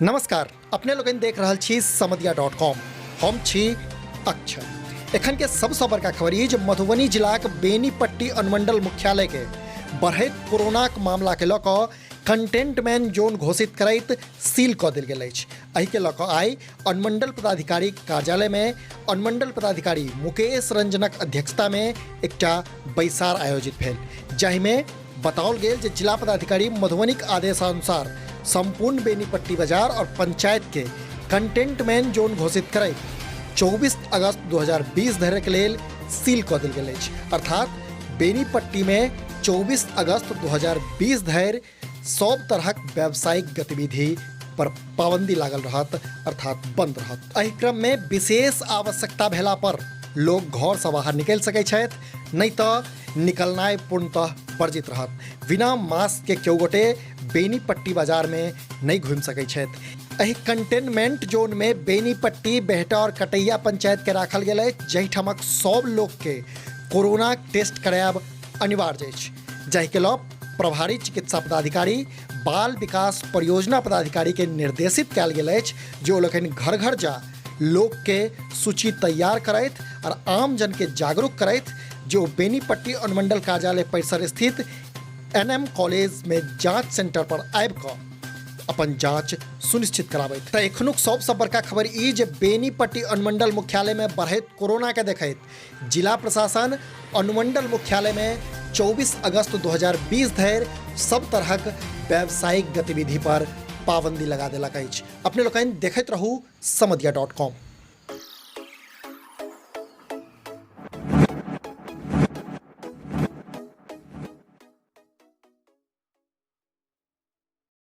नमस्कार, अपने लोकनि देख रहल छी समदिया डॉट कॉम। हम छी अक्षय। एखन के सबसँ बड़का खबर ई जे मधुबनी जिलाक बेनीपट्टी अनुमंडल मुख्यालय के बढ़ैत कोरोनाक मामला के लऽ कऽ कंटेनमेंट जोन घोषित करैत सील कऽ देल गेल अछि। एहिके लऽ कऽ आइ अनुमंडल पदाधिकारी कार्यालय में अनुमंडल पदाधिकारी मुकेश रंजनक अध्यक्षता में एकटा बैसार आयोजित भेल, जाहिमे बताओल गेल जे जिला पदाधिकारी मधुबनीक आदेशानुसार संपूर्ण बेनीपट्टी बाजार और पंचायत के कंटेनमेंट जोन घोषित करैत 24 अगस्त 2020 धरि के लेल सील कऽ देल गेल अछि। अर्थात बेनीपट्टी में 24 अगस्त 2020 धरि सब तरहक व्यावसायिक गतिविधि पर पाबंदी लागल रहत, अर्थात बंद रहत। एहि क्रम में विशेष आवश्यकता भेला पर लोग घर से बाहर निकलि सकै छथि, नहीं तो निकलनाइ पूर्णतः वर्जित रहत। बिना मास्क के केओ गोटे बेनीपट्टी बाजार में नहीं घूमि सकै छथि। एहि कंटेनमेंट जोन में बेनीपट्टी, बेहटा और कटैया पंचायत के राखल गेल अछि, जाहिठामक सब लोक के कोरोना टेस्ट करायब अनिवार्य अछि, जाहिके लऽ प्रभारी चिकित्सा पदाधिकारी, बाल विकास परियोजना पदाधिकारी के निर्देशित कयल गेल अछि जे ओ लोकनि घर घर जा लोक के सूची तैयार करथि और आम जन के जागरूक करथि जे ओ बेनीपट्टी अनुमंडल कार्यालय परिसर स्थित एनएम कॉलेज में जांच सेंटर पर आबि कऽ अपन जांच सुनिश्चित कराबैत। तऽ एखनुक सबसँ बड़का खबर ई जे बेनीपट्टी अनुमंडल मुख्यालय में बढ़ैत कोरोना के देखैत जिला प्रशासन अनुमंडल मुख्यालय में 24 अगस्त 2020 धरि सब तरहक व्यावसायिक गतिविधि पर पाबंदी लगा देलक अछि। अपने लोकनि देखैत रहू समदिया डॉट कॉम।